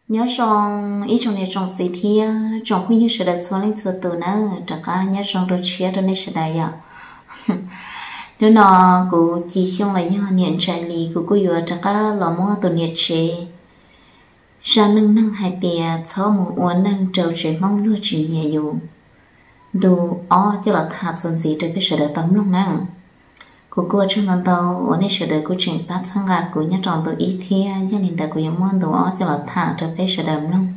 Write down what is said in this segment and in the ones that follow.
Nyob zoo ib tsoom niam tsoom txiv thiab tsoom phooj ywg sawv daws txhua leej txhua tus nawb, rov qab nyob zoo rau tshiab rau nej sawv daws yom. Hnub no kuv Ci Xyooj los yog niam ntxawm Lis, kuv kuj yuav rov qab los muab tus niam tsev zaj neej neeg hais tias txhob mus ua neej rau tsev Hmoob luag tsis nyiam yus ntu ob coj los tham txuas ntxiv rau peb sawv daws tau mloog na. Kuv kuj ua tsaug ntau ntau uas nej sawv daws kuj tseem pab txhawb nqa kuv nyob rau ntu ib thiab, yog li ntawd kuv yuav muab ntu ob coj los tham rau peb sawv daws mloog.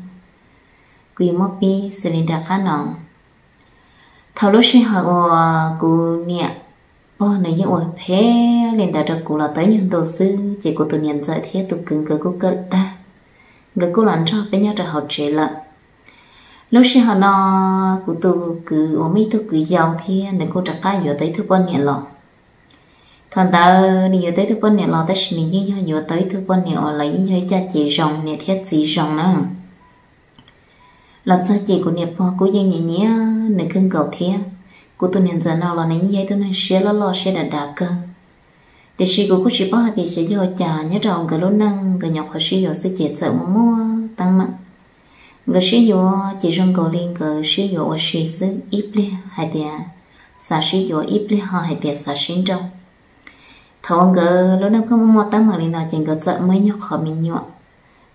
Kuv yuav muab pib xws li nram qab no. Thaum lub sij hawm uas kuv niam pog nws yeej ua phem li ntawd rau kuv los tau ib nyuag ntu xwb, ces kuv tus niam ntxawm thiab tus kwv nkawd kuj kawm tag, nkawd kuj los nrog peb nyob rau hauv tsev lawm. Lub sij hawm no kuv tus kwv uas muaj ib tug kwv yau thiab nws kuj rov qab yuav tau ib tug poj niam los. Thaum ntawd nws yuav tau ib tug poj niam los tab sis nws yeej yog yuav tau ib tug poj niam uas lawv yeej yog ib caj ces zoo, niam thiab txiv zoo na. Los txog ces kuv niam pog kuj yeej nyiam nyiam nws kawg nkaus thiab. Kuv tus niam ntxawm no los nws yeej yog ib tug neeg siab loj loj siab dav dav kawg. Tiam sis kuv kuj tsis paub hais tias xyov yog ua cas nyob rau nkawd lub neej nkawd nyuam qhuav sib yuav xwb ces txawm muaj muaj teeb meem. Nkawd sib yuav ces zoo nkaus li nkawd sib yuav ua si xwb, ib pliag hais tias xav sib yuav, ib pliag ho hais tias xav sib nrauj. Thaum uas nkawd lub neej pheej muaj muaj teeb meem li no ces nkawd txawm muaj ib nyuag qhov me nyuam,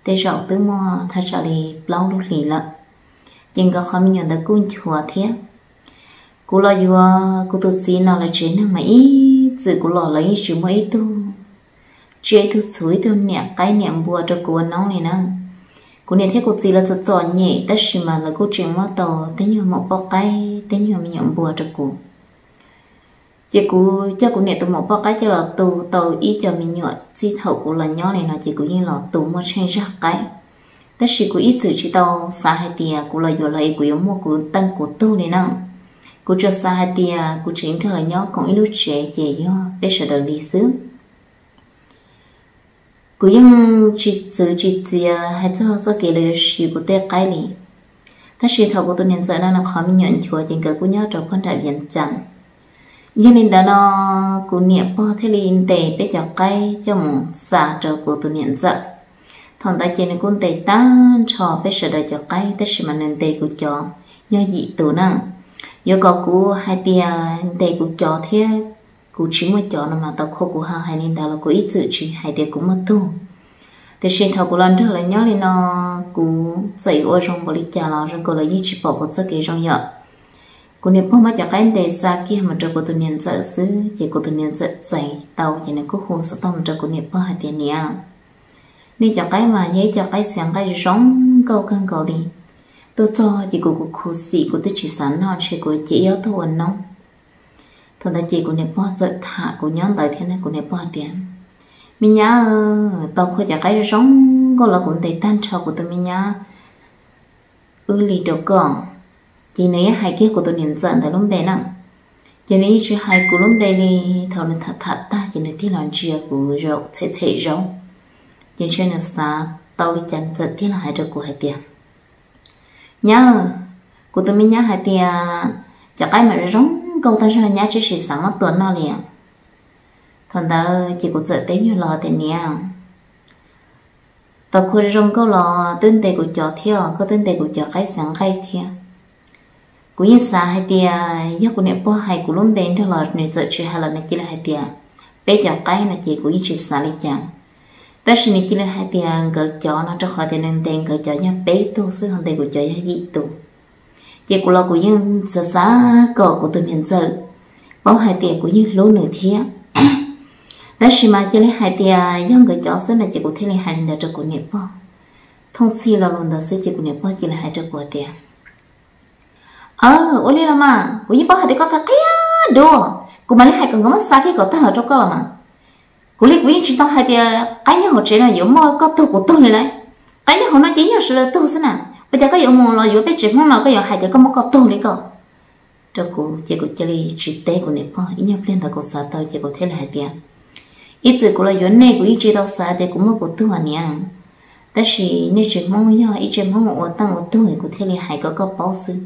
tej zaum twb muaj thaj tsam li plaub lub hlis lawm. Ces nkawd qhov me nyuam ntawd kuj nchuav thiab. Kuv los yuav kuv tus txiv no lawv tsev neeg mas ib txwm kuv los lawv yeej tsis muab ib tug tsiaj, ib tug txhuv, ib tug niam qaib niam npua rau kuv ua noob li na. Kuv niam thiab kuv txiv lawv txom txom nyem tab sis mas lawv kuj tseem muab tau tej nyuag maum poj qaib, tej nyuag me nyuam npua rau kuv. Ces kuv coj kuv niam tus maum poj qaib coj los tu tau ib co me nyuam txij thaum kuv los nyob li no ces kuv yeej los tu muaj tsheej zaj qaib. Tab sis kuv ib txwm tsis tau xav hais tias kuv los yuav lawv es kuv yuav muaj kuv teej kuv tug li na. Kuv tsuas xav hais tias kuv tseem nrog lawv nyob koom ib lub tsev ces yog peb sawv daws li xwb. Kuv yeej tsis txwv tsis txiav hais txog txoj kev lawv yuav siv kuv tej qaib li. Tab sis thaum kuv tus niam ntxawm no nws qhov me nyuam nchuav ces nkawd kuj nyob rau puag nram Vias Cas. Yog li ntawd no, kuv niam pog thiaj li ntes peb cov qaib coj mus xa rau kuv tus niam ntxawm. Thaum ntawd ces nws kuj ntes tag nrho peb sawv daws cov qaib tab sis mas nws ntes kuv cov yog yim tus na. Yuav kom kuv hais tias ntes kuv cov thiab kuv tsis muaj cov no mas tau khuv kuv ha, hais li ntawd los kuv ib txwm tsis hais tias kuv muaj tug. Tiam sis thaum kuv los nrog lawv nyob li no, kuv txawm yuav ua zoo npaum li cas los zoo nkaus lawv yeej tsis pom kuv txoj kev zoo yom. Kuv niam pog muab cov qaib ntes xa kiag mus rau kuv tus niam ntxawm xwb ces kuv tus niam ntxawm txais tau ces nws kuj hu xov tooj mus rau kuv niam pog hais tias, Niam, nej cov qaib mas yog ib co qaib xiav nqaij zoo nkauj kawg nkaus li. Tuaj txog ces kuv kuv khuv xim kuv twb tsis xav noj ntshe kuv cia ib ob tug ua noob. Thaum ntawd ces kuv niam pog txawm tham kuv nyob ntawd thiab na, kuv niam pog tias, Me nyab, tau khuv cov qaib zoo nkauj los kuv ntes tag nrho kuv tus me nyab wb li rau koj. Ces nws yeej hais kiag kuv tus niam ntxawm ntawd lub npe na. Ces nws yeej tsis hais kuv lub npe li. Thaum nws tham tham tag ces nws tig los ntsia kuv zaum txhem txhem zaum. Ces ntshe nws xav tau li cas nws txawm tig los hais rau kuv hais tias, Nyab, kuv tus me nyab hais tias cov qaib mas zoo nkauj tag zog nyab tsis xav muab tua noj li. Thaum ntawd ces kuv txawm teb nyuag los tias, Niam, tau khuv zoo nkauj los twb ntes kuv cov thiab, koj twb ntes kuv cov qaib xiav nqaij thiab. Kuv yeej xav hais tias yog kuv niam pog hais kuv lub npe nrog los nws txawm tsis hais los nws cia li hais tias peb cov qaib no ces kuv yeej tsis xav li cas. Tab sis nws cia li hais tias nkawd cov no rau qhov tias nws ntes nkawd cov yog peb tug xwb ho ntes kuv cov yog yim tus. Ces kuv los kuv yeej xav xav kom kuv tus niam ntxawm paub hais tias kuv yeej hlub nws thiab. Tab sis mas cia li hais tias yog nkawd cov xwb no ces kuv thiaj li hais li ntawd rau kuv niam pog. Thooj txhij lo lus ntawd xwb ces kuv niam pog cia li hais rau kuv tias, Aw, ua li los mas kuv yeej paub hais tias koj qhia qhia dua, kuv mam li hais kom nkawd muab xa kiag kom tag los rau koj los mas. Kuv li kuv yeej tsis tau hais tias qaib nyob hauv tsev no yuav muaj koj tug kuv tug li lauj. Qaib nyob hauv no ces yog sawv daws tug xwb na, ua cas koj yuav mus los yuav peb tsev Hmoob no koj yuav hais tias koj muab koj tug li koj? Rau kuv ces kuv cia li tsis teb kuv niam pog. Ib nyuag pliag ntawd kuv xav tau ces kuv thiaj li hais tias, Ib txwm kuv los yuav nej kuv yeej tsis tau xav tias kuv muaj kuv tug niam. Tab sis nej tsev Hmoob yog ib tsev Hmoob ua teej ua tug kuv thiaj li hais kom koj paub xwb.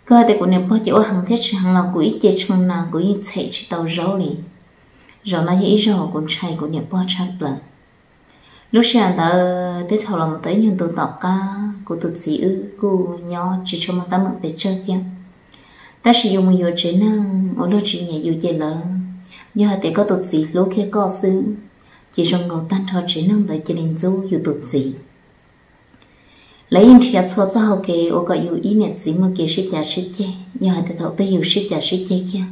Koj hais tias kuv niam pog ces ua heev thiab tsis heev los kuv ib ce tshee na kuv yeej txhem tsis tau zaub li. Zaum no yog ib zaug kuv ntshai kuv niam pog tshaj plaws. Lub sij hawm ntawd twb dhau los mus tau ib nyuag ntu tom qab, kuv tus txiv wb kuj nyob tsis tshua muaj teeb meem pes tsawg thiab. Tab sis yus mus yuav tsev neeg uas luag tsis nyiam yus ces lawv, yog hais tias koj tus txiv hlub kiag koj xwb, ces zoo nkaus tag nrho tsev neeg ntawd cia li ntxub yus tus txiv. Lawv yeej nrhiav txhua txoj hau kev ua kom yus ib niam txiv muaj kev sib cav sib ceg, yog hais tias thaum twg yus sib cav sib ceg kiag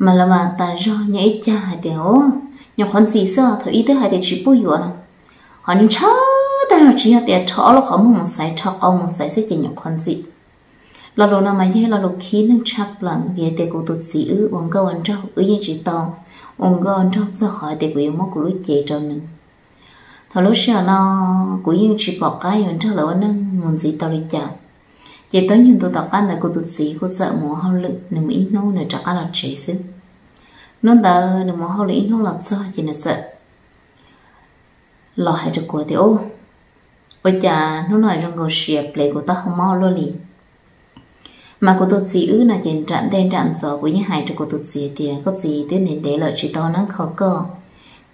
mas lawv mas tas zog nyob ib cag hais tias, o, nyuam qhuav ntxim xwb, thaum ub twb hais tias tsis pub yuav no. Ho ntshaw tag zog tsis yog tias rho ob lub qhov muag mus xaiv, rho qau mus xaiv xwb ces nyuam qhuav ntxim. Lo lus no mas yog ib lo lus khib neeg tshaj plaws vim tias kuv tus txiv wb ua nkauj ua nraug wb yeej tsis tau ua nkauj ua nraug txog qhov tias kuv yuav muab kuv lub cev rau nws. Thaum lub sij hawm no kuv yeej tsis pom qab yuav nrog lawv ua neej mus ntxiv tau li cas, ces tau nyuag ntu tom qab ntawd kuv tus txiv kuj txawm mus ua hauj lwm, nws mus ib hnub nws rov qab los tsev xwb. Hnub ntawd nws mus hauj lwm ib hnub los txog ces nws txawm los hais rau kuv tias, u, ua cas hnub no zoo nkaus siav plev kuv taub hau mob luaj li. Mas kuv tus txiv wb no ces nram ntej nram ntxov kuv yeej hais rau kuv tus txiv tias, koj txiv, twb ntev ntev lawm tsis tau neeb kho koj.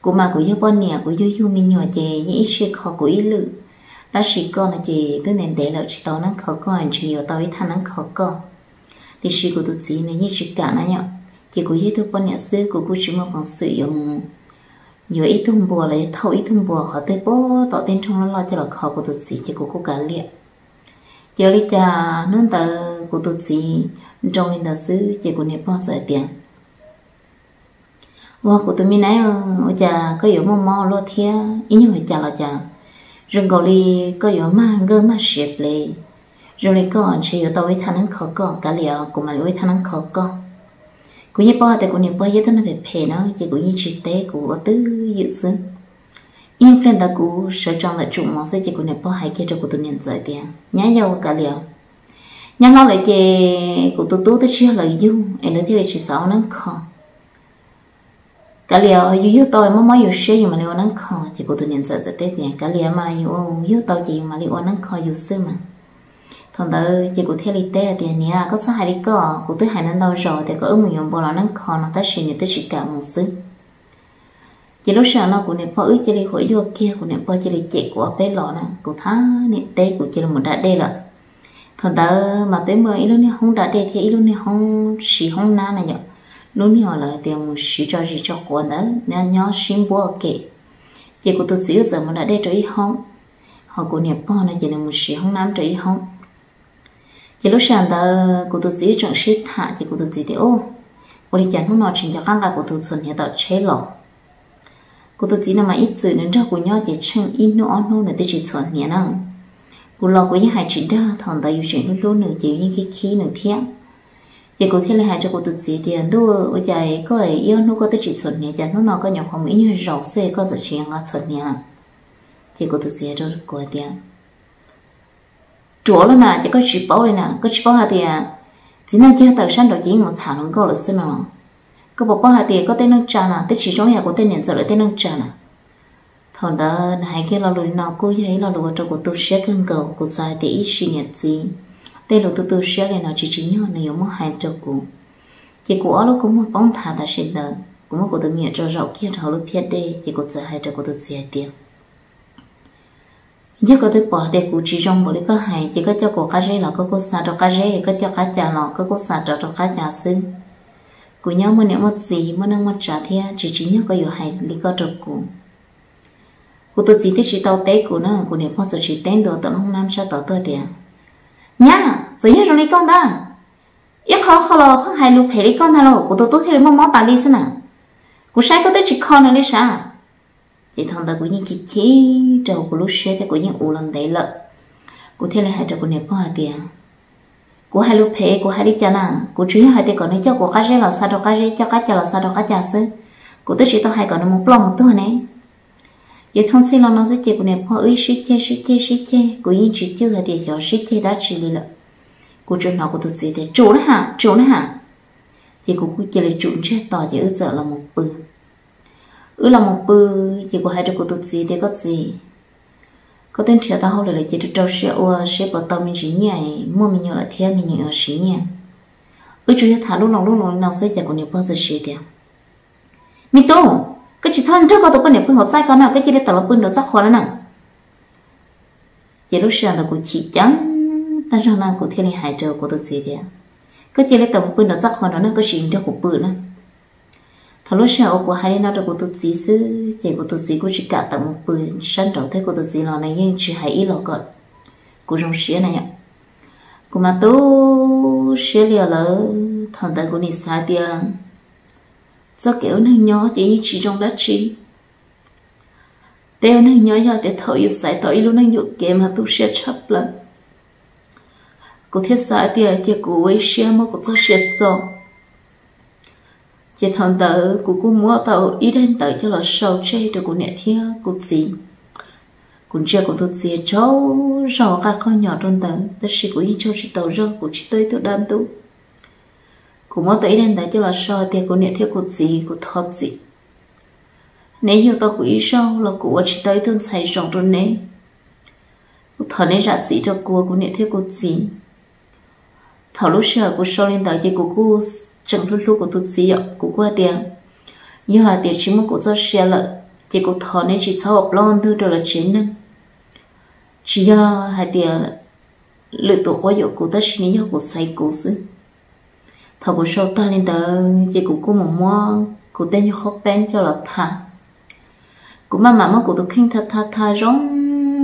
Kuv mas kuv yog poj niam, kuv yug yug me nyuam ces yeej ib txhia kho kuv ib lwm, tab sis koj no ces twb ntev ntev lawm tsis tau neeb kho koj, ntshe yuav tau ib thaj neeb kho koj. Tiam sis kuv tus txiv nws yeej tsis kam na yom, ces kuv yog ib tug poj niam xwb kuv kuj tsis muaj peev xwm yuav mus yuav ib tug npua los yog thauj ib tug npua qhov twg puag tom tej nroog loj loj coj los kho kuv tus txiv ces kuv kuj kav liam. Ces ua li cas hnub ntawd kuv tus txiv nroo li ntawd xwb ces kuv niam pog txawm tias, ua kuv tus me nab, ua cas koj yuav muaj mob luaj thiab, ib nyuag ua cas los cas, zoo nkaus li koj yuav mag nkawj mag siav plev, zoo li koj ntshe yuav tau ua ib thaj neeb kho koj, kav liam kuv mam li ua ib thaj neeb kho koj. Kuv yeej paub hais tias kuv niam pog yog ib tug neeg phem phem na ces kuv yeej tsis teb, kuv ua twj ywm xwb. Ib nyuag pliag ntawd kuv sawv tsees ntawm tsum mov xwb ces kuv niam pog hais kiag rau kuv tus niam ntxawm tias, nyab yau, kav liam, nyob no lawm ces kuv tus tub twb tsis yog lawv yug es lawv thiaj li tsis xav ua neeb kho. Kav liam, yus yug tau mob mob yus siab yus mam li ua neeb kho. Ces kuv tus niam ntxawm txawm teb tias, kav liam mas, yus yug tau ces yus mam li ua neeb kho yus xwb mas. Thaum ntawd ces kuv thiaj li teb tias, niam, koj txhob hais li koj, kuv twb hais ntau ntau zaus tias kom wb mus yuav npua los neeb kho no tab sis nws twb tsis kam mus xwb. Ces lub sij hawm no kuv niam pog wb cia li huam yuaj kiag, kuv niam pog cia li cem kuv ob peb los na, kuv thab niam teb kuv cia li mus da dej lawm. Thaum ntawd mas peb muaj ib lub niag hoob da dej thiab ib lub niag hoob siv hoob nab na yom. Lub niag uas lawv tias mus siv tso zis tso quav ntawd nyob sib npuab ua ke. Ces kuv tus txiv wb txawm mus da dej rau ib hoob, ho kuv niam pog no ces nws mus siv hoob nab rau ib hoob. Ces lub sij hawm ntawd kuv tus txiv wb tseem sib tham ces kuv tus txiv tias, u, ua li cas hnub no tsis nco qab nqa kuv tus txhuam hniav tom tsheb los? Kuv tus txiv no mas ib txwm nws nrog kuv nyob ces tsheej ib hnub ob hnub nws twb tsis txhuam hniav na. Kuv los kuv yeej hais tsis dag, thaum ntawd yus tseem hlub hlub nws ces yus yeej khib khib nws thiab. Ces kuv thiaj li hais rau kuv tus txiv tias, ntuj, ua cas koj ib ob hnub koj twb tsis txhuam hniav, cas hnub no koj nyuam qhuav mus ib nyuag zaus xwb koj txawm tsis nqa txhuam hniav? Ces kuv tus txiv hais rau kuv tias, ruam lawm na, ces koj tsis paub li na, koj tsis paub hais tias txiv neej kiag tawm sab nraud ces yeej mus tham hluas nkauj lawm xwb no los? Koj puas paub hais tias koj tej neej tsa na twb tsis zoo ib yam kuv tej niam ntxawm lawv tej neej tsa na? Thaum ntawd nws hais kiag lo lus li no kuj yog ib lo lus ua rau kuv tu siab kawg nkaus, kuv xav hais tias ib sim niam txiv tej lus tu tu siab li no tsis tsim nyog nws yuav muab hais rau kuv. Ces kuv ob lub kua muag poob nthav tam sim ntawd, kuv muab kuv tus me nyuam tso zaum kiag rau hauv lub phiab dej ces kuv txawm hais rau kuv tus txiv hais tias, yog koj twb pom tias kuv tsis zoo npaum li koj hais ces koj coj kuv qab zeb los koj kuj xa rau qab zeb, koj coj qab cas los koj kuj xa rov rau qab cas xwb. Kuv nyob muaj niam muaj txiv muaj neej muaj tsav thiab, tsis tsim nyog koj yuav hais li koj rau kuv. Kuv tus txiv twb tsis tau teb kuv na, kuv niam pog txawm tsis teb ntua tom lub hoob nab sab tod tuaj tias, nyab, txawm yog zoo li koj ntag, ib qho qho los pheej hais lus phem li koj ntag lauj, kuv tus tub thiaj li muaj mob tas li xwb na. Kuv saib koj twb tsis kho nws li sav. Ces thaum ntawd kuv yeej chim chim rau kuv lub siab thiab kuv yeej ua los ntev lawm. Kuv thiaj li hais rau kuv niam pog hais tias, kuv hais lus phem kuv hais li cas na? Kuv tsuas yog hais tias kom nws coj kuv qab zeb los xa rau qab zeb, coj qab cas los xa rau qab cas xwb. Kuv twb tsis tau hais kom nws mus ploj mus tuag ne. Ces thooj txhij los no xwb ces kuv niam pog wb sib ceg sib ceg sib ceg, kuv yeej tsis cwj hais tias xyov sib ceg dab tsi li lawm. Kuv tsuas hnov kuv tus txiv tias, tsum na ha, tsum na ha. Ces kuv kuj cia li tsum ntsiag to ces wb txawm los mus pw. Wb los mus pw, ces kuv hais rau kuv tus txiv tias, koj txiv, koj twb nrhiav tau hauj lwm lawm ces rau rau siab ua seb puas tau me ntsis nyiaj, muaj me nyuam lawm thiab me nyuam yuav siv nyiaj. Wb tsuas yog tham lub loo lub loo li no xwb ces kuv niam pog txawm siv tias, me tub, Koj tsis txhob nrog koj tus poj niam pw hauv txaj ko na, koj cia li tawm los pw nraum txaj qhua no na. Ces lub sij hawm ntawd kuv chim ceeb tag zog na, kuv thiaj li hais rau kuv tus txiv tias, koj cia li tawm mus pw nraum txaj qhua nraud na, koj tsis nrog kuv pw na. Thaum lub sij hawm uas kuv hais li no rau kuv tus txiv xwb ces kuv tus txiv kuj tsis kam tawm mus pw sab nraud thiab, kuv tus txiv los nws yeej tsis hais ib los kom kuv zoo siab na yom. Kuv mas tu siab li lawm. Thaum ntawd kuv nim xav tias txoj kev ua neeg nyob ces yeej tsis zoo dab tsi. Peb ua neeg nyob yog tias thaum yus xaiv tau ib lub neej yuam kev mas tu siab tshaj plaws. Kuv thiaj xav tias cia kuv ua ib siab muab kuv txoj sia txo. Ces thaum ntawd kuv kuj muab tau ib daim ntawv coj los sau tseg rau kuv niam thiab kuv txiv. Kuv ntsia kuv tus txiv tsaug zog ua qaj qaug nyo rau ntawd, tab sis kuv yeej tsaug tsis tau zog, kuv tsis tuaj ib tug dab ntub. Kuv muab tau ib daim ntawv coj los sau tias kuv niam thiab kuv txiv, kuv thov txim. Neb yug tau kuv ib zaug los kuv ua tsis tau ib tug ntxhais zoo rau neb. Kuv thov neb zam txim rau kuv, kuv niam thiab kuv txiv. Thaum lub sij hawm kuv sau li ntawd ces kuv kuj tseem hlub hlub kuv tus txiv yom, kuv kuj hais tias yog hais tias tsis muaj kuv txoj sia lawm ces kuv thov neb tsis txhob ua plaub ua ntug rau lawv tsev neeg. Tsis yog hais tias lwm tus quab yuam kuv, tab sis nws yog kuv xaiv kuv xwb. Thaum kuv sau tag li ntawd ces kuv kuj mus muab kuv tej nyuag qhaub peeb coj los tha. Kuv maj mam muab kuv tus kheej tha tha tha zoo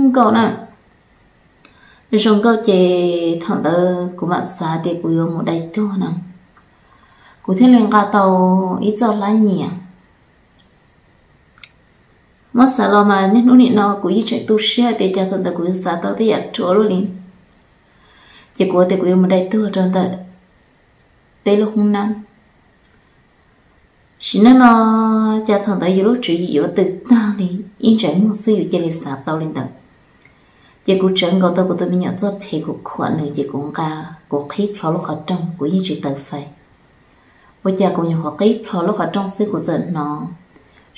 nkauj na. Zoo nkauj ces thaum ntawd kuv mam xav tias kuv yuav mus dai tuag na. Kuv thiaj li nqa tau ib txoj hlab nyiam. Muab xav los mas niaj hnub nim no kuv yeej tseem tu siab tias cas thaum ntawd kuv yuav xav tau tej yam ruam luaj li. Ces kuv tias kuv yuav mus dai tuag rau ntawm peb lub hoob nab. Sim neej no cas thaum ntawd yus lub tswv yim yuav tws tag li, ib ntsais muag xwb yus cia li xav tau li ntawd. Ces kuv tsawv nkaus tau kuv tus me nyuam txoj phem kuv khuam nws ces kuv nqa, kuv qhib plho lub qhov rooj, kuv yeej tsis taws fais. Ua cas kuv nyuam qhuav qhib plho lub qhov rooj xwb kuv txawm hnov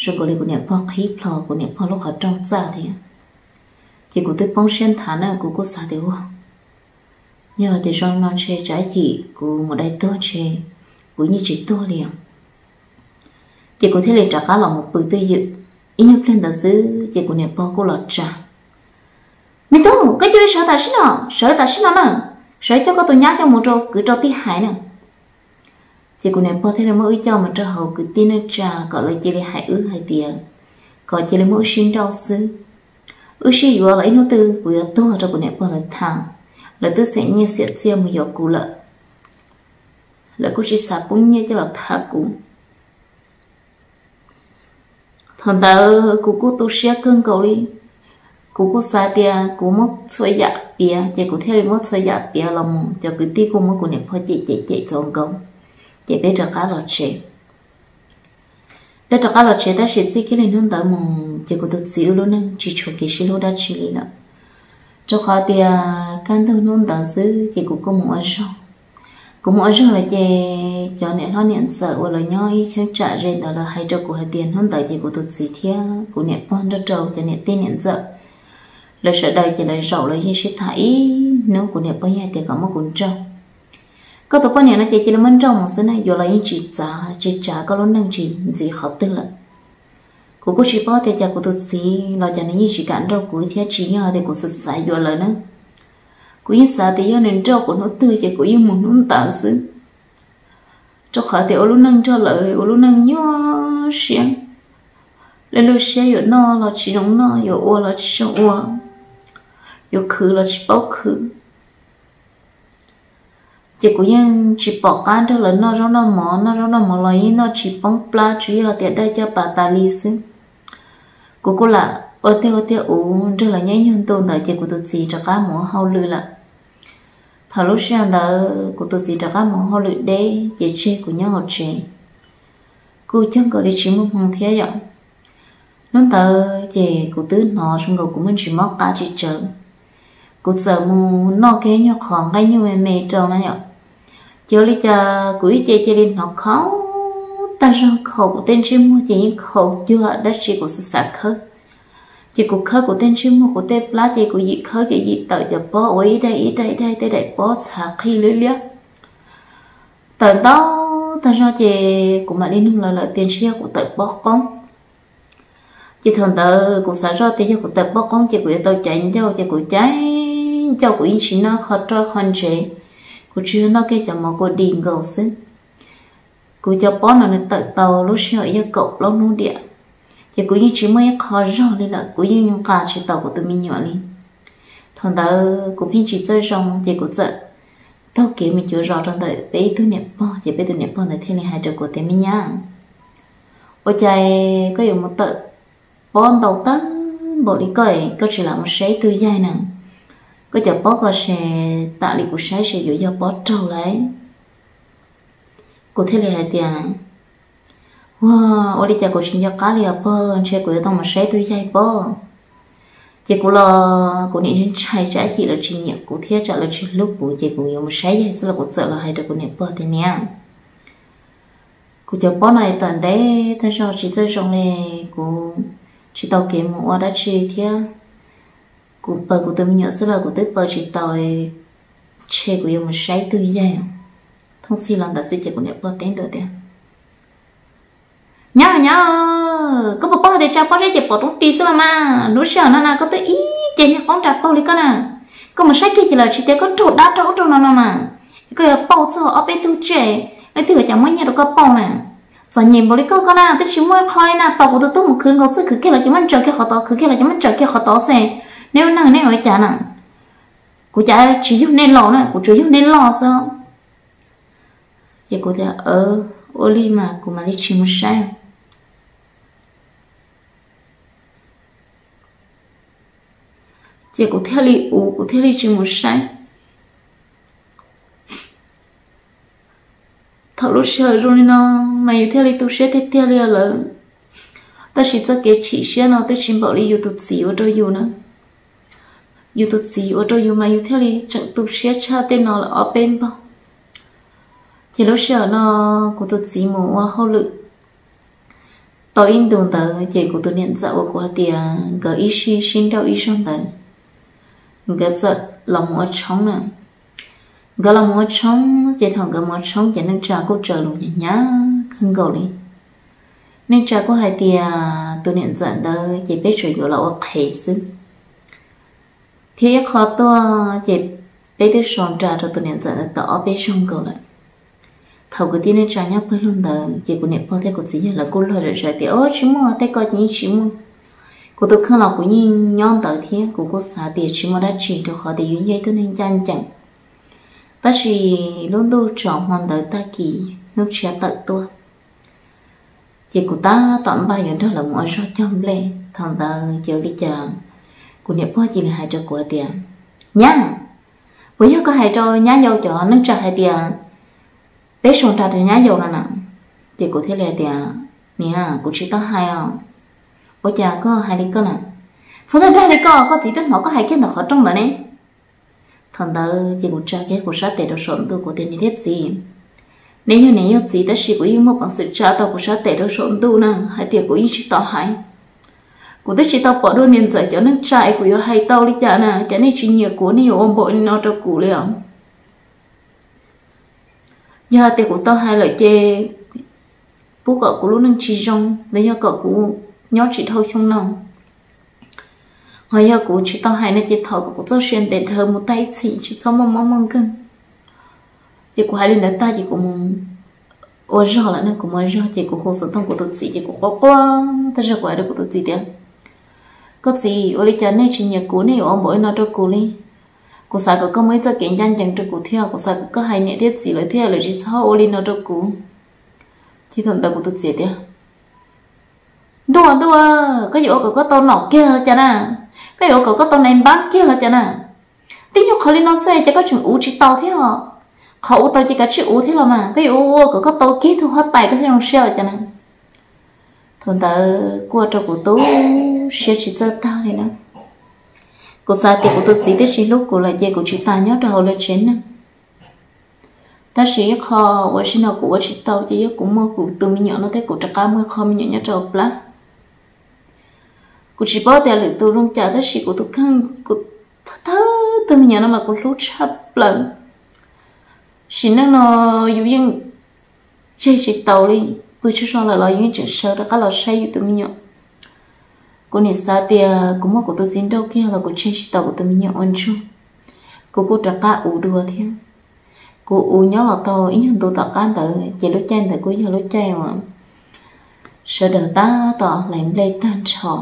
zoo nkaus li kuv niam pog qhib plho kuv niam pog lub qhov rooj txaj thiab. Ces kuv twb poob siab nthav na, kuv kuj xav tias ua, yog tias zoo no ntshe tsam ib chim kuv mus dai tuag ntshe kuv yeej tsis tuag li os. Ces kuv thiaj li rov qab los mus pw twj ywm. Ib nyuag pliag ntawd xwb ces kuv niam pog kuj los tsa. Me tub, koj cia li sawv tam sim no, sawv tam sim no na, sawv coj koj tus nyab coj mus rau kwv rau tij hais na. Ces kuv niam pog thiaj li muab wb coj mus rau hauv kwv tij neej tsa kom lawv cia li hais wb hais tias kom cia li muab wb sib nrauj xwb. Wb sib yuav los ib hnub twg kuv yuav tuag rau kuv niam pog lawv tham. Lawv twb xiam nyiaj xiam txiaj mus yuav kuv lawm, lawv kuj tsis xav pub nyiaj coj los tham kuv. Thaum ntawd kuv kuj tu siab kawg nkaus li. Kuv kuj xav tias kuv muab txhua yam piav, ces kuv thiaj li muab txhua yam piav los mus, cov kwv tij kuj muab kuv niam pog cem cem cem txaus nkaus. Ces peb rov qab los tsev. Peb rov qab los tsev tab sis txij kiag li hnub ntawd mus ces kuv tus txiv wb lub neej tsis tshuav kev sib hlub dab tsi li lawm, rau qhov tias kaj ntug hnub ntawd xwb ces kuv kuj mus ua zog. Kuv mus ua zog lawm ces cov niam hlob niam ntxawm uas lawv nyob ib cheeb tsam ze ntawd lawv hais rau kuv hais tias hnub ntawd ces kuv tus txiv thiab kuv niam pog nrog rau cov niam tij niam ntxawm lawv sawv daws ces lawv zaum lawv yeej sib tham ib hnub, kuv niam pog yeej hais tias kom muab kuv nrauj. Koj tus poj niam no ces cia li muab nrauj mus xwb na, yuav los yeej tsis txav tsis tsav koj lub neej tsis ntxiv qhov twg lawm. Kuv kuj tsis paub tias cas kuv tus txiv los cas nws yeej tsis kam nrauj kuv li thiab, tsis yog tias kuv xav xav yuav lawv na. Kuv yeej xav tias yog nws nrauj kuv hnub twg ces kuv yeej mus hnub ntawd xwb, rau qhov tias ua lub neej nrog lawv ua lub neej nyuaj siab. Lwj lwj siab, yuav noj los tsis zoo noj, yuav ua los tsis zoo ua, yuav khwv los tsis paub khwv. Ces kuv yeej tsis pom qab nrog lawv noj zaub noj mov, noj zaub noj mov los yeej noj tsis poob plab, tsuas yog tias daj caj pas tas li xwb. Kuv kuj lam ua tiag ua tiag ua nrog lawv nyob ib nyuag ntu ntawd ces kuv tus txiv rov qab mus ua hauj lwm lawm. Thaum lub sij hawm ntawd kuv tus txiv rov qab mus ua hauj lwm deb ces tseg kuv nyob hauv tsev, kuj cuag nkaus li tsis muaj hmoo thiab yom. Hnub ntawd ces kuv twb hnov zoo nkaus kuv muaj ntsis mob qab tsis tsawv, kuv txawm mus noj kiag nyuag qhov nqaij nyuj me me rau na yom. Ces ua li cas kuv ib ce cia li hnov khaus tag zog, khaus kuv tej ntsej muag ces yeej khaus cuag dab tsi kuv xav xav khawb. Ces kuv khawb kuv tej ntsej muag kuv tej plab ces kuv yim khawb ces yim tawm cov pob ua ib daim ib daim ib daim, tej daim pob txhav qhi liab liab, tawm ntau tag zog ces kuv mam li nug lawv lawm tias ntshe yog kuv tawm pob qoob. Ces thaum ntawd kuv xav zoj tias yog kuv tawm poj qoob ces kuv yuav tau caiv ncauj, ces kuv caiv ncauj kuv yeej tsis noj qhov roj qhov ntsev, kuv tsuas yog noj kiag cov mov kua dis nkaus xwb. Kuv cov pob no nws tawm tau lub sij hawm yog kaum plaub hnub diam, ces kuv yeej tsis muaj ib qho zog li lawm, kuv yeej nqa tsis tau kuv tus me nyuam li. Thaum ntawd kuv pheej tsis txawj zoo ces kuv txawm taug kev mus cuav zos rau ntawm peb ib tug niam pog, ces peb tus niam pog ntawd thiaj li hais rau kuv tias, Me nyab, ua cas koj yuav mus tawm pob ntau tag npaum li koj, koj tsis lam mus saib ib tug yaig na? Koj cov pob ko se tam li kuv saib se yuav yog pob raug lawm. Kuv thiaj li hais tias, Ua, ua li cas kuv tsis nco qab li os pog, ntshe kuv yuav tau mus saib ib tug yaig pob. Ces kuv los kuv niam ntshai tsam ib chim lawv tsis nyiam kuv thiab tsam lawv tsis hlub kuv, ces kuv yuav mus saib yaig xwb los kuv txawm los hais rau kuv niam pog tias, Niam, kuv cov pob no tawm ntev tag zog tsis txawj zoo li, kuv tsis tau kev mus ua dab tsi thiab, kuv paws kuv tus me nyuam xwb los kuv twb paws tsis tau, ntshe kuv yuav mus saib ib tug yaig. Thooj txhij los ntawd xwb ces kuv niam pog teb ntawd tias, Nyab, nyab, koj puas paub hais tias tsa pob zeb ces pom roob ris xwb los mas? Lub sij hawm no na koj twb ib ce niag qoob nra paug li koj na, koj mus saib kiag ces lawv tsis tias koj raug dab raug ub raug no no mas, koj yuav paub txog ob peb tug tsej, leej twg yuav cas muab nyiaj rau koj paub na? Txom nyem npaum li koj koj na twb tsis muaj qhov li na, tos kuv tus tub mus khwv nkaus xwb, khwv kiag los ces muab ntsaws kiag qhov tod, khwv kiag los ces muab ntsaws kiag qhov tod xwb, neb ua neej neb ua cas na? Kuv cas tsis yug nej laus na, kuv tsuas yug nej loj xwb. Ces kuv tias, Ua li mas kuv mam li tsis mus saib. Ces kuv thiaj li ua, kuv thiaj li tsis mus saib. Thaum lub sij hawm zoo li no mas yus thiaj li tu siab tiag tiag li lawm. Tab sis txoj kev chim siab no twb tsis npaum li yus tus txiv ua rau yus na. Yus tus txiv ua rau yus mas yus thiaj li tseem tu siab tshaj tej no lawm ob peb npaug. Ces lub sij hawm no kuv tus txiv mus ua hauj lwm tau ib ntus ntawd ces kuv tus niam ntxawm uas kuv hais tias nkawd ib sij sib nrauj ib zaug ntawd, nkawd txawm los mus ua tshoob na. Nkawd los mus ua tshoob ces thaum nkawd mus ua tshoob ces neej tsa kuj tsaws lus hnyav hnyav kawg nkaus li. Neej tsa kuj hais tias tus niam ntxawm ntawd ces peb tsuas yuav los ua qhev xwb, thiab ib qho tuaj ces peb twb sau nra rau tus niam ntxawm ntawd tau ob peb zaug nkaus lawm. Thaum kwv tij neej tsa nyob pawg lug ntawd ces kuv niam pog thiab kuv txiv yawg lawv kuj luag zom zaws tias, Au, tsis muaj, tej ko ces yeej tsis muaj. Kuv tus kheej los kuv yeej nyob ntawd thiab kuv kuj xav tias tsis muaj dab tsi rau qhov tias yus yog ib tug neeg ncaj ncees. Tab sis lub ntuj tsaus hmo ntawd tag kis hnub tshiab tawm tuaj, ces kuv tab tom npaj yuav nrog lawv mus ua zog cog nplej. Thaum ntawd ces ua li cas kuv niam pog cia li hais rau kuv hais tias, Nyab, puas yog koj hais rau nyab yau cov neej tsa hais tias peb sau nra rau nyab yau no na? Ces kuv thiaj li hais tias, Niam, kuv tsis tau hais os. Ua cas koj hais li koj na? Txhob dag dag li koj, koj txiv twb hnov koj hais kiag ntawm qhov rooj ntawd ne. Thaum ntawd ces kuv tsa kiag kuv sab tes rau saum ntuj, kuv tias, Niam thiab txiv, nej yog niam yog txiv tab sis kuv yeej muaj peev xwm tsa tau kuv sab tes rau saum ntuj na, hais tias kuv yeej tsis tau hais. Kuv twb tsis tau pom dua niam ntxawm cov neej tsa es kuv yuav hais tau li cas na? Cas nej tsis nyiam kuv, nej yuav ua npaum li no rau kuv li os? Yog hais tias kuv tau hais lawm ces pub kom kuv lub neej tsis zoo, los yog kom kuv nyob tsis dhau xyoo no. Ho yog kuv tsis tau hais no ces thov kom kuv txoj sia ntev dhawv mus tag ib txhis, tsis txhob muaj mob muaj nkeeg. Ces kuv hais li ntawd tag ces kuv mus ua zog lawm ne, kuv mus ua zog ces kuv hu xov tooj kuv tus txiv ces kuv quaj quaj tag zog, kuv hais rau kuv tus txiv tias, Koj txiv, ua li cas nej tsis nyiam kuv, nej yuav ua npaum li no rau kuv li? Kuv xav kom koj muaj ib txoj kev ncaj ncees rau kuv thiab, kuv xav kom koj hais niam thiab txiv lawv thiab, lawv tsis txhob ua li no rau kuv. Ces thaum ntawd kuv tus txiv tias, Ntuj, ntuj, koj yuav ua kom koj tau nom kiag los cas na? Koj yuav ua kom koj tau nais npab kiag los cas na? Tib nyuag qhov li no xwb ces koj tseem uv tsis tau thiab os. Qhov uv tau ces kav tsij uv thiab los mas, koj yuav ua kom koj tau kiag tug huab tais koj thiaj zoo siab los cas na? Thaum ntawd kuj ua rau kuv tu siab tsis txawj tag li na. Kuv xav tias kuv tus txiv twb tsis hlub kuv lawm ces kuv tsis tas nyob rau hauv lawv tsev neeg. Tab sis ib qho uas zaum no kuv ua tsis tau ces yog kuv muaj kuv tus me nyuam no thiab kuv rov qab muaj qho me nyuam nyob rau plab. Kuv tsis paub tias lwm tus zoo cas tab sis kuv tus kheej, kuv thawj thawj tug me nyuam no mas kuv hlub tshaj plaws. Sim neej no yus yeej tseg tsis tau li, pw tsaug zog lawm los yus yeej tseem sawv rov qab los saib yus tus me nyuam. Kuv nim xav tias kuv muab kuv tus txiv nrauj kiag los kuv tseg tsis tau kuv tus me nyuam ua ntsuag. Kuv kuj rov qab uv dua thiab. Kuv uv nyob los tau ib nyuag ntu tom qab ntawd ces lub caij ntawd kuj yog lub caij uas sawv daws tab tom hlais nplej tag nrho.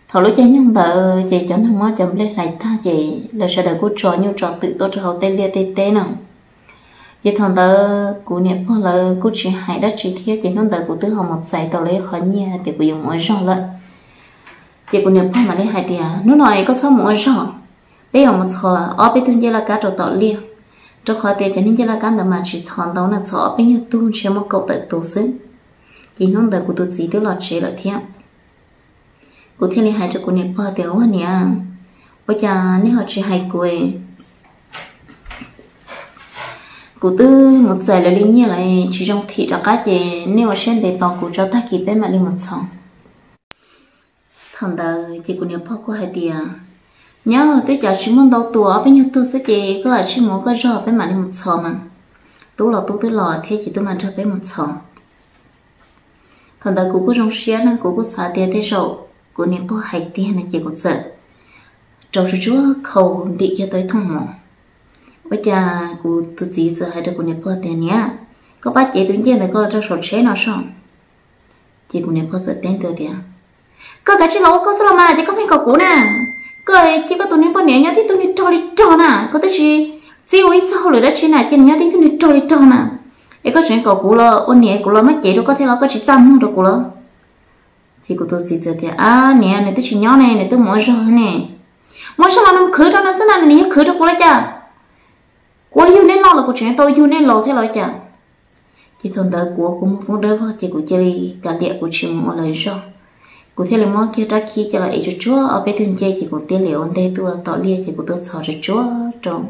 Thaum lub caij nyoog ntawd ces cov neeg muab cov nplej hlais tag ces lawv sawv daws kuj tso nyuj tso twm tuaj rau hauv tej liaj tej teb no. Ces thaum ntawd kuv niam pog lawv kuj tsis hais dab tsi thiab ces hnub ntawd kuv twb ho mus txais tau lawv ib qho nyiaj hais tias kuv yuav mus ua zog lawm. Ces kuv niam pog mam li hais tias, hnub no es koj txhob mus ua zog, peb yuav mus txhos ob peb tug ncej laj kab rau tom liaj, rau qhov tias cov niag ncej laj kab ntawd mas tsis txhos ntau na, txhos ob peb nyuag tug ntshe muaj kaum tawm tus xwb. Ces hnub ntawd kuv tus txiv twb los tsev lawm thiab. Kuv thiaj li hais rau kuv niam pog tias, ua niam, ua cas nej ho tsis hais kuv? Kuv twb mus txais lawv li nyiaj lawm, tsis zoo thim rov qab ces nej ua siab ntev tos kuv tso tag kis peb mam li mus txhos. Thaum ntawd ces kuv niam pog kuj hais tias, nyob twb cas tsis muaj ntau tus, ob peb nyuag tug xwb ces koj lam tsij mus ua koj zog peb mam li mus txhos mas. Tub los tub twb los thiab ces twb mam nrog peb mus txhos. Thaum ntawd kuv kuj zoo siab na, kuv kuj xav tias tej zaum kuv niam pog hais tiag no ces kuv txawm rau tsuag tsuag khau ntim kiag tau ib thooj mov. Ua cas kuv tus txiv txawm hais rau kuv niam pog tias, niam, koj pab cev tus ncej ntawd koj los rau saum tsheb no soj. Ces kuv niam pog txawm teb ntawd tias, koj kav tsij los ua koj xwb los mas, ces koj pheej kom kuv na. Koj cia koj tus niag poj niam nyob tib tug niag rog li rog na, koj twb tsis txib ua ib txoj hauj lwm dab tsi na, cia nws nyob tib tug niag rog li rog na. Es koj tseem kom kuv los ua niam, kuv los muab cev rau koj thiab los koj tsis txaj muag rau kuv los? Ces kuv tus txiv txawm tias, ab niam, nws twb tsis nyob ne, nws twb mus ua zog ne. Mus ua zog los nws khwv rau no xwb na, nws yog khwv rau kuv los cas? Kuv ua yug neb loj los kuv tseem tau yug neb laus thiab los cas? Ces thaum ntawd kuv ua kuv muag poob dawb vog ces kuv cia li kav liam kuv tsis mus ua lawv zog. Kuv thiaj li muab kiag rab khib coj los ev tsuag tsuag ob peb tug ncej ces kuv thiaj li ua ntej tuaj tom liaj ces kuv tuaj txhos tsuag tsuag rau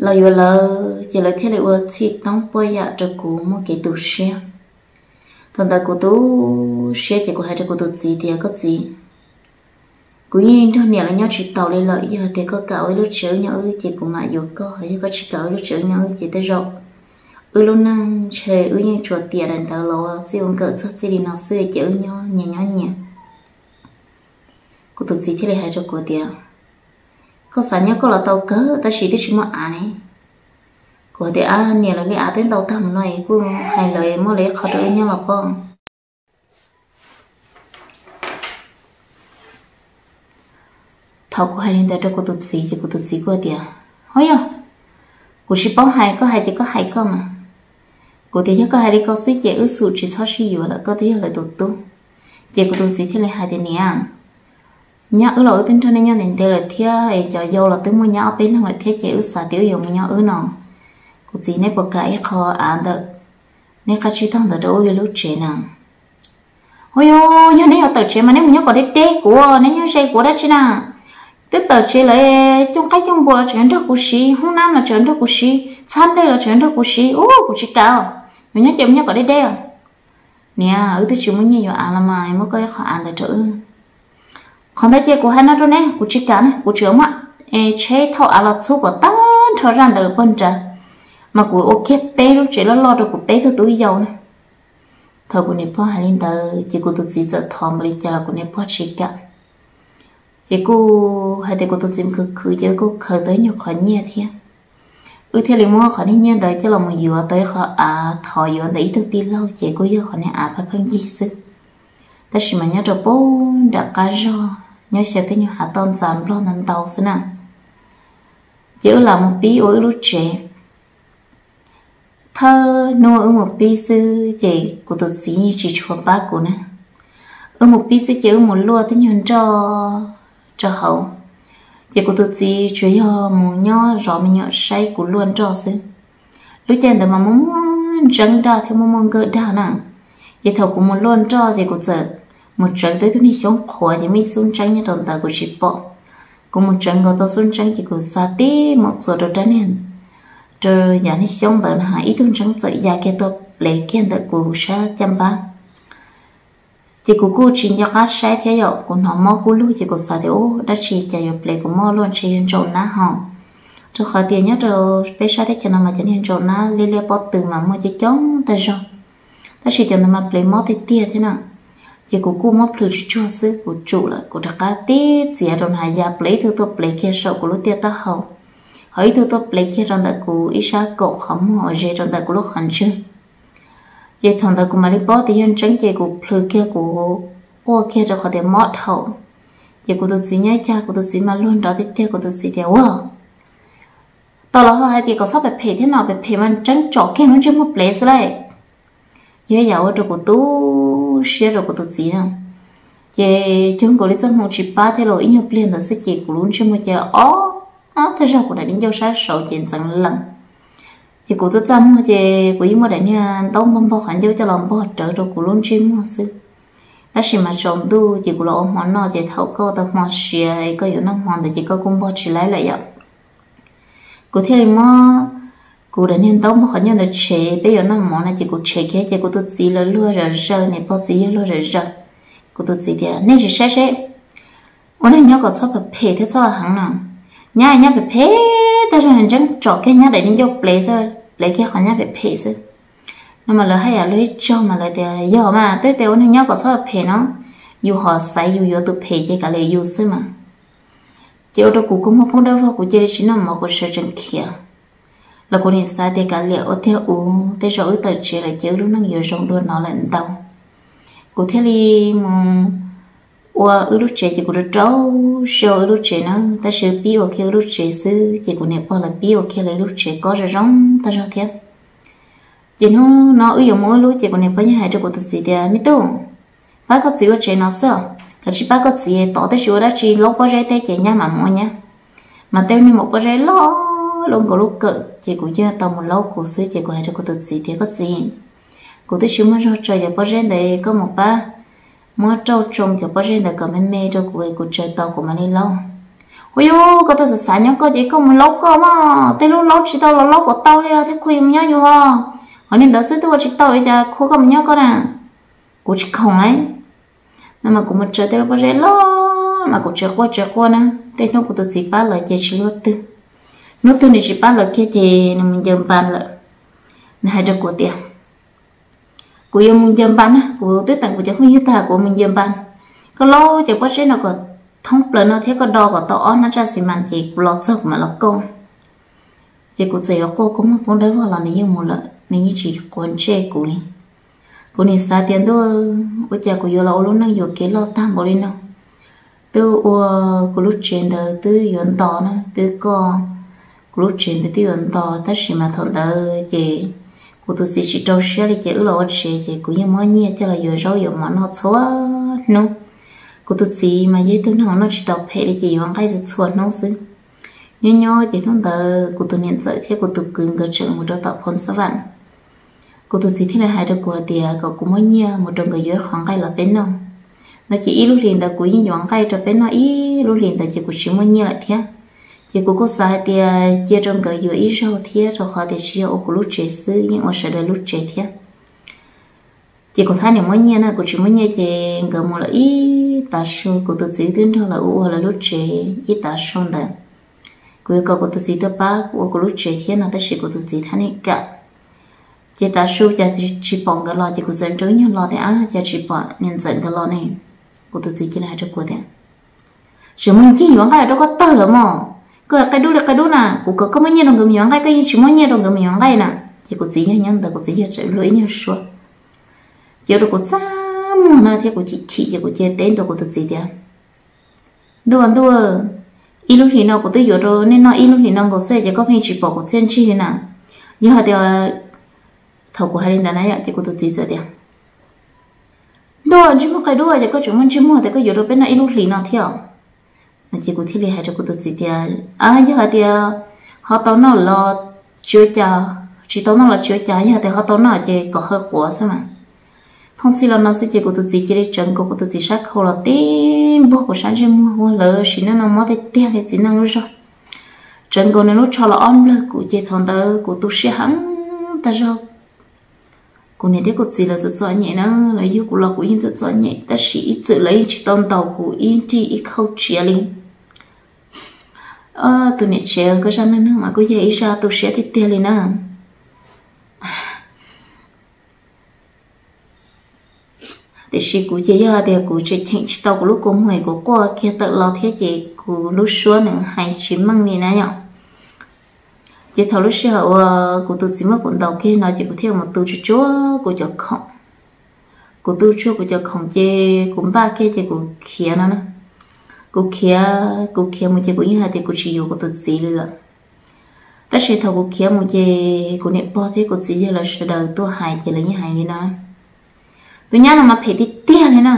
los yuav lawv ces lawv thiaj li ua txhij toob puaj yam rau kuv muaj kev tu siab. Thaum ntawd kuv tu siab ces kuv hais rau kuv tus txiv tias, koj txiv, kuv yeej nrog niam lawv nyob tsis taus li lawm, yog tias koj kam ua ib lub tsev wb nyob wb ces kuv mam yuav koj, yog koj tsis kam ua ib lub tsev wb nyob wb ces tej zaum wb lub neej ntshe wb yeej tsuas tiam daim ntawd los txij ua nkawm txog txij li no xwb ces wb nyob nyias nyob nyias. Kuv tus txiv thiaj li hais rau kuv tias, koj xav nyob koj los tau kawg tab sis twb tsis muaj av ne. Kuv tias, ab niam, lawv li av twb ntau tag mus no es kuj hais lawv muab lawv ib qho rau wb nyob los pob. Thaum kuv hais li ntawd rau kuv tus txiv ces kuv tus txiv kuj tias, ho yog, kuv tsis paub hais, koj hais ces koj hais koj mas. Kuv tias yog koj hais li ko xwb ces wb xum tsis txhob sib yuav lawm, koj twb yog lawv tus tub. Ces kuv tus txiv thiaj li hais tias, niam, nyob wb los wb twb nrog nej nyob ntev ntev lawm thiab es cov yau los twb muaj nyab ob peb leeg lawm thiab ces wb xav tias wb yuav mus nyob wb no. Kuv txiv, neb puas kam ib qho av ntawm neb qab tsib taug ntawd rau wb ua lub tsev na? Ua, yog neb yuav tawm tsev mas neb mus nyob kom deb deb kuv, neb nyob ze kuv dab tsi na? Twb tawm tsev lawm, cooj qaib cooj npua los tseem nrog kuv siv, hoob nab los tseem nrog kuv siv, txhab nplej los tseem nrog kuv siv, ua kuv tsis kam. Yuav nyob ces mus nyob kom deb deb. Niam, wb twb tsis muaj nyiaj yuav av los mas muab koj ib qho av ntawd rau wb. Qhov ntawd ces kuv hais no rau neb, kuv tsis kam na, kuv tseem muab tsheb thauj av los txhub kom tag nrho zaj ntawd lawm pog nrad, mas kuv ua kiag peb lub tsev loj loj rau kuv peb tug tub yau na. Thaum kuv niam pog hais li ntawd ces kuv tus txiv txawm thov npaum li cas los kuv niam pog tsis kam. Ces kuj hais tias kuv tus txiv mus khwv khwv ces wb kuj khaws tau ib nyuag qhov nyiaj thiab. Wb thiaj li muab qhov niag nyiaj ntawd coj los mus yuav tau ib qho av thov yuav ntawm ib tug tij laug ces kuj yog qhov niag av pheej pheej yig xwb. Tab sis mas nyob rau pem nram qab zog nyob xyaw tej nyuag hav toj ntxas nplog ntau ntau xwb na. Ces wb lam mus pib ua wb lub tsev. Thawj hnub wb mus pib xwb ces kuv tus txiv yeej tsis tshua pab kuv na. Wb mus pib xwb ces wb mus luaj tej nyuag nroj rau hauv, ces kuv tus txiv tsuas yog mus nyob zov me nyuam saib kuv luaj nroj xwb. Lub caij ntawd mas muaj muaj ntseeb dag thiab muaj muaj nkawj dag na. Ces thaum kuv mus luaj nroj ces kuv txawm mus tsawv tau ib tug niag xyoob qhuav ces muaj ib xub ntseeb nyob rau ntawd kuv tsis pom. Kuv mus tsawv nkaus tau xub ntseeb ces kuv xa tib mus txuas rau rab niag, rau yav niag xyoob ntawd na, ib tug ntseeb txawm ya kiag tuaj plev kiag ntawm kuv sab caj npab. Ces kuv kuj tsis nco qab saib thiab yom, kuv hnov mob kub lug ces kuv xav tias ub dab tsi cas yuav plev kuv mob luaj ntshe yog ntsaum nab ho. Rau qhov tias nyob rau peb sab teb chaws no mas cov niag ntsaum nab liab liab pob tw mas muaj coob coob tag zog, tab sis cov ntawd mas plev mob tiag tiag thiab na. Ces kuv kuj muab plhws tsuag tsuag xwb, kuv tsum lawm, kuv rov qab tib txiav rau nws ya plev, ib tug tuaj plev kiag saum kuv lub tiaj taub hau, ho ib tug tuaj plev kiag rau ntawm kuv ib sab kaum qhov muag uas ze rau ntawm kuv lub qhov ntswg. Ces thaum ntawd kuv mam li paub tias yog ntseeb, ces kuv plhws kiag, kuv quaj kiag rau qhov tias mob dhau. Ces kuv tus txiv nyob ib cag, kuv tus txiv mas luag nrov tiag tiag, kuv tus txiv tias, Ua, tau los ho hais tias kom txhob phem phem thiab no, phem phem mas ntseeb tsom kiag lub ntsej muag plev xwb lauj. Yog ib yam ua rau kuv tu siab rau kuv tus txiv na. Ces cuag nkaus li txoj hmoo tsis pab thiab los ib nyuag pliag ntawd xwb ces kuv lub ntsej muag cia li ob, ob tag zog, kuv daim di ncauj sab saud ces ntxeev lees. Ces kuv txaj txaj muag ces kuv yeej muab daim niag ntaub npog npog qhov ncauj coj los npog rawv rau kuv lub ntsej muag xwb. Tab sis mas tsaus ntuj ces kuv los ua hmo noj, ces thaum koj tau hmo siav es koj yuav noj hmo ntawd ces koj kuj npog tsis laib lawm yom. Kuv thiaj li muab kuv daim niag ntaub npog qhov ncauj ntawd tshev, peb yuav noj mov no ces kuv tshev kiag ces kuv tus txiv lawv luag zom zaws, niam pog txiv yawg luag zom zaws. Kuv tus txiv tias, Nej sim saib seb, ua neeg nyob kom txhob phem phem thiab txhob heev no. Nyab, nyab phem phem tag zog, ntseeb tsom kiag nyab daim di ncauj plev, plev kiag qhov nyab phem phem xwb. No mas lawv haj yam luag ib tsaug mas lawv tias, Yog mas, twb tias ua neeg nyob kom txhob phem no, yus ho xaiv yus yuav tus phem ces kav liam yus xwb mas. Ces ua rau kuv kua muag poob dawb vog, kuv cia li tsis noj mov, kuv sawv tsees khiav. Los kuv nim xav tias kav liam, ua tiag ub, tej zaum wb tawm tsev lawm ces wb lub neej yuav zoo dua no lawm ntau. Kuv thiaj li mus ua wb lub tsev, ces kuv rau rau siab ua wb lub tsev na, tab sis wb pib ua kiag wb lub tsev xwb ces kuv niam pog lawv pib ua kiag lawv ib lub tsev kob zoo zoo tag zog thiab. Ces hnub no wb yuav mus wb lub ces kuv niam pog yeej hais rau kuv tus txiv tias, Me tub, pab koj txiv ua tsev no xwb os, koj tsis pab koj txiv tod, tab sis ua dab tsi laub pob zeb teb ces nyab mam mus ua nyab. Mas tej niag maum pob zeb loj loj nkaus lub kawm ces kuv yeej tau mus laub kuv xwb. Ces kuv hais rau kuv tus txiv tias, Koj txiv, kuv twb tsis muaj zog tso cov pob zeb ntawd, koj mus pab muab rauj tsoo cov pob zeb ntawd kom me me rau kuv, kuv tsaws tau kuv mam li laub. Ua yus, koj twb xav xav nyob koj ces koj mus laub koj mas, tej lub laub tsis tau los laub kom tau li thiab, khuv yus mus nyob yus ho. Ho li ntawd xwb twb ua tsis tau li cas, khuv koj mus nyob koj na. Kuv tsis khoom lauj. No mas kuv mus tsaws tej lub pob zeb loj mas kuv tsev quaj tsev quaj na. Tej hnub kuv tus txiv pab lawv ces tsis luaj twg. Hnub twg nws tsis pab lawv kiag ces nws mus ncaws npas lawm. Nws hais rau kuv tias, Kuv yuav mus ncaws npas na, kuv twb teem kuv cov phooj ywg tag, kuv mus ncaws npas. Koj laub cov pob zeb no kom thoob plaws no thiab koj do kom tau ob hnab tsaj xis mas ces kuv los txog kuv mam los koj. Ces kuv txawm yuav quaj kua muag poob dawb vog los nws yeej mus lawm, nws yeej tsis quav ntsej kuv li. Kuv nim xav tias, Ntuj, ua cas kuv yuav los ua lub neej yuam kev loj tag npaum li no? Twb ua kuv lub tsev ntawd twb yuav nto na, twb koj, kuv lub tsev ntawd twb yuav nto, tab sis mas thaum ntawd ces kuv tus txiv tsis rau siab li ces wb los ua tsev ces kuv yeej muab nyiaj coj los yuav zaub yuav mov noj txhua hnub. Kuv tus txiv mas yog ib tug neeg noj tsis tau phem li ces yuav nqaij txhua txhua hnub xwb. Nyob nyob ces hnub ntawd kuv tus niam ntxawm thiab kuv tus kwv nkawd tseem mus rau tom Phoos Xab Vam. Kuv tus txiv thiaj li hais rau kuv hais tias kom kuv muab nyiaj mus rau nkawd yuav ib qho nqaij los peb noj. No ces ib lub hlis ntawd kuv yeej yuav nqaij rau peb noj ib lub hlis ntawd ces kuv tsis muaj nyiaj lawm thiab. Ces kuv kuj xav hais tias cia rau nkawd yuav ib zaug thiab, rau qhov tias tsis yog ua kuv lub tsev xwb, yeej ua sawv daws lub tsev thiab. Ces kuv thiaj niam muab nyiaj na, kuv tsis muaj nyiaj ces nkawd mus lawm ib tav su, kuv tus txiv twb nrog lawv ua ua lawv lub tsev ib tav su ntawd. Kuv yuav kom kuv tus txiv tuaj pab kuv ua kuv lub tsev thiab no tab sis kuv tus txiv thiaj niam kam. Ces tav su cas tsis pom nkawd los ces kuv txawm nrog ib nyuag los tias, Ab, cas tsis pom niam ntxawm nkawd los ne? Kuv tus txiv cia li hais rau kuv tias, Tseem mus ncig yuav nqaij rau koj tawg lawm mog. Koj qe dub li qe dub na, kuv kom koj muab nyiaj rau nkawd mus yuav nqaij, koj yeej tsis muab nyiaj rau nkawd mus yuav nqaij na. Ces kuv txiv yog nyob ntawd, kuv txiv yog tseem luag ib nyuag suab. Ces ua rau kuv txaj muag na thiab kuv chim chim ces kuv cia li teb ntua kuv tus txiv tias, Ntuj ntuj, ib lub hlis no kuv twb yuav rau nej noj ib lub hlis no nkaus xwb ces koj pheej tsis pom kuv txiaj ntsig li na. Yog hais tias, thaum kuv hais li ntawd na yom, ces kuv tus txiv txawm tias, Ntuj, ntsej muag qe dub, ces koj tseem muaj ntsej muag tias koj yuav rau peb noj ib lub hlis no thiab. No ces kuv thiaj li hais rau kuv tus txiv tias, Yog hais tias ho tau noj los tsis ua cas, tsis tau noj los tsis ua cas, yog hais tias ho tau noj ces kom haw quav xwb mas. Thooj txhij los no xwb ces kuv tus txiv cia li tsawv nkaus kuv tus txiv sab khau los tib npuag kuv sab ntsej muag ua lawv sim neej no mob tiag tiag li txiv neej lub zog. Tsawv nkaus nws lub tsho los ob nplawg kuv ces thaum ntawd kuv tu siab heev tag zog. Kuv niam thiab kuv txiv lawv txom txom nyem na, lawv yug kuv los kuv yeej txom txom nyem tab sis ib txwm lawv yeej tsis tau ntaus kuv ib nrig ib khauj tsiav li. Tus niam tsev, koj zaj neej neeg mas kuj yog ib zaj tu siab tiag tiag li na. Tiam sis kuv ces yog hais tias kuv tseem cheem tsis tau kuv lub kua muag es kuv quaj kiag tawm los thiab ces kuv lub suab nws hais tsis meej li na yom. Ces thaum lub sij hawm uas kuv tus txiv muab kuv ntaus kiag no ces kuv thiaj mus tu tsuag tsuag kuv cov khoom. Kuv tu tsuag kuv cov khoom ces kuv npaj kiag ces kuv khiav no na. Kuv khiav, kuv khiav mus ces kuv yeej hais tias kuv tsis yuav kuv tus txiv li lawm. Tab sis thaum kuv khiav mus ces kuv niam pog thiab kuv txiv yawg lawv sawv daws tuaj hais ces lawv yeej hais li no: Tus nyab no mas phem tiag tiag li na.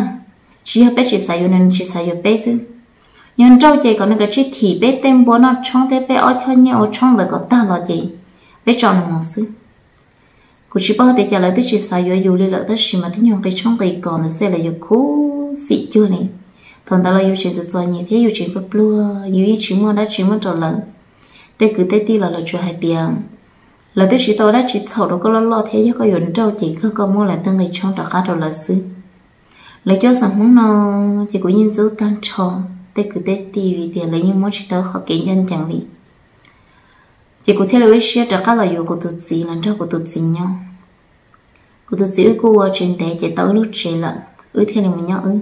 Tsis yog peb tsis xav yuav nws, nws tsis xav yuav peb xwb. Yog nrauj ces kom nws kav tsij thim peb tej npua noj tshoob thiab peb ob choj nyiaj ua tshoob ntawd kom tag los ces peb tso nws mus xwb. Kuv tsis paub tias cas lawv twb tsis xav yuav yus li lawm tab sis mas twb nyuag nqi tshoob nqi kos ntawd xwb lawv yuav khuv xim cuag li. Thaum ntawd los yus tseem txom txom nyem thiab yus tseem pluag pluag, yus yeej tsis muaj dab tsi muab rau lawv. Tej kwv tej tij los lawv tsuas hais tias lawv twb tsis tau dab tsi txhaum rau koj loj loj thiab, yog koj yuav nrauj ces kawg koj muab lawv tej nqi tshoob rov qab rau lawv xwb. Lawv cov xeem Hmoob no ces kuv yeej ntxub tag nrho tej kwv tej tij vim tias lawv yeej muab tsis tau qhov kev ncaj ncees li. Ces kuv thiaj li ua ib siab rov qab los yuav kuv tus txiv los nrog kuv tus txiv nyob. Kuv tus txiv wb kuj ua tsis ntev ces tau wb lub tsev lawm, wb thiaj li mus nyob wb.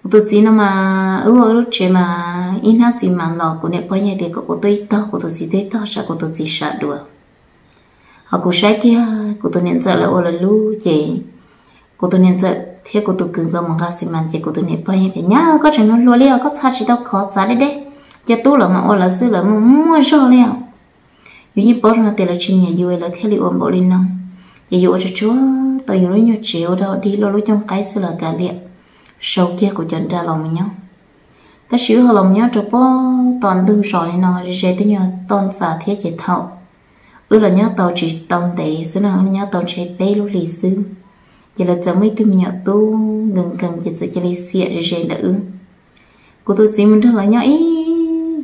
Kuv tus txiv no mas wb ua wb lub tsev mas ib hnab xis mas los kuv niam pog yeej tias kom kuv tuaj ib tog, kuv tus txiv tuaj ib tog tsam kuv tus txiv sawv dua. Ho kuv saib kiag kuv tus niam ntxawm lawv ua lawv lub ces kuv tus niam ntxawm thiab kuv tus kwv nkawd mus nqa xis mas ces kuv tus niam pog yeej tias: Nyab, koj tseem hluas hluas li os, koj txha tsis tau khov, txav deb deb. Cov tub lawv mas ua lawv xwb, lawv muaj muaj zog li os. Yus yeej paub zoo tias lawv tsis nyiam yus lawv thiaj li ua npaum li no. Ces yus ua tsuag tsuag tau yus lub nyuag tsev ua dog dig luaj lub cooj qaib xwb los kav liam, sau kiag kuv cov nra los mus nyob. Tab sis wb ho los mus nyob rau pob tom ntug zos li no, ze ze twb nyuag toj ntxas thiab ces thaum wb los nyob tau tsis tau ntev xwb no, nyob tau ntshe peb lub hlis xwb, ces lawv txawm muaj ib tug me nyuam tub nkees nkees ces txawm cia li xiam ze ze ntawm wb. Kuv tus txiv mus nrog lawv nyob ib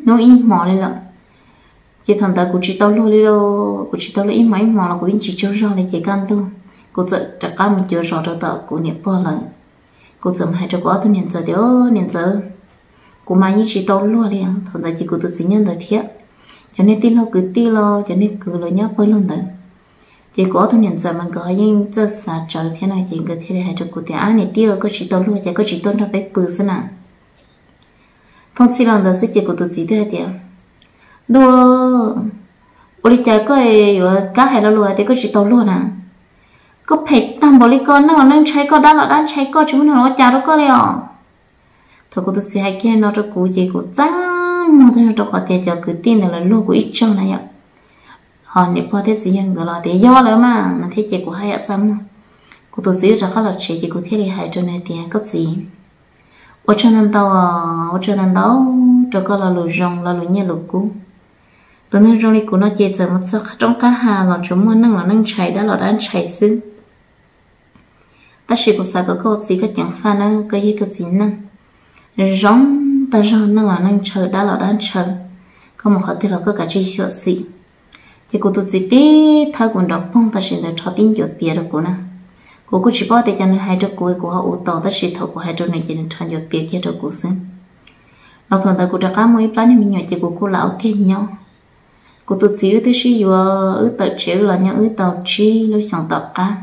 hnub ib hmos li lawm. Ces thaum ntawd kuv tsis tau luag li lauj, kuv tsis tau luag ib hmos ib hmos los kuv yeej tsis tsaug zog li ces kaj ntug kuv txawm rov qab mus cuag zos rau tom kuv niam pog lawm. Kuv txawm mus hais rau kuv ob tug niam ntxawm tias: Niam ntxawm, kuv mas yeej tsis tau luag li. Thaum ntawd ces kuv tus txiv nyob ntawd thiab, cov niag tij laug kwv tij los cov niag kwv lawv nyob pawg lug ntawd. Ces kuv ob tug niam ntxawm mas nkawd ho yeej txawj xav tsawv thiab no ces nkawd thiaj li hais rau kuv tias: Ab niam tij, koj tsis tau luag ces koj tsis tuaj nrog peb pw xwb na. Thooj txhij los ntawd xwb ces kuv tus txiv twb hais tias: Ntuj, ua li cas koj yuav kam hais lo lus hais tias koj tsis tau luag na? Koj phem tag npaum li ko, neej los neej ntshai koj, dab los dab ntshai koj, tsis muaj neeg ua cas rau koj li os. Thaum kuv tus txiv hais kiag no rau kuv ces kuv txaj muag tag zog rau qhov tias cov kwv tij ntawd lawv luag kuv ib tsaug na yom. Ho niam pog thiab txiv yawg nkawd los tias yog lawv mas no thiab ces kuv haj yam txaj muag. Kuv tus txiv rov qab los tsev ces kuv thiaj li hais rau nws tias: Koj txiv, ua tsaug ntau ntau, ua tsaug ntau ntau rau koj lo lus zoo lo lus nyiaj lus kub. Tus neeg zoo li kuv no ces txawm mus txog qab roob qab hav los tsuas muaj neej los neej ntshai, dab los dab ntshai xwb. Tab sis kuv xav kom koj ua txiv koj ceev faj nawb, koj yog ib tug txiv neej zoo tag zog, neej los neej ntshaw, dab los dab ntshaw, koj mus qhov twg los koj kav tsij xyuam xim. Ces kuv tus txiv tib thawb kuv nrov poog tam sim ntawd rho tib ncuav piav rau kuv na. Kuv kuj tsis paub tias cas nws hais rau kuv kuv ho ua tau, tab sis thaum kuv hais rau nws ces nws rho ncuav piav kiag rau kuv xwb. Los thaum ntawd kuv rov qab muaj ib plab niag me nyuam ces kuv kuj lam ua tiag nyob. Kuv tus txiv wb twb sib yuav, wb tawm tsev wb los nyob wb tau tsib lub xyoos tom qab.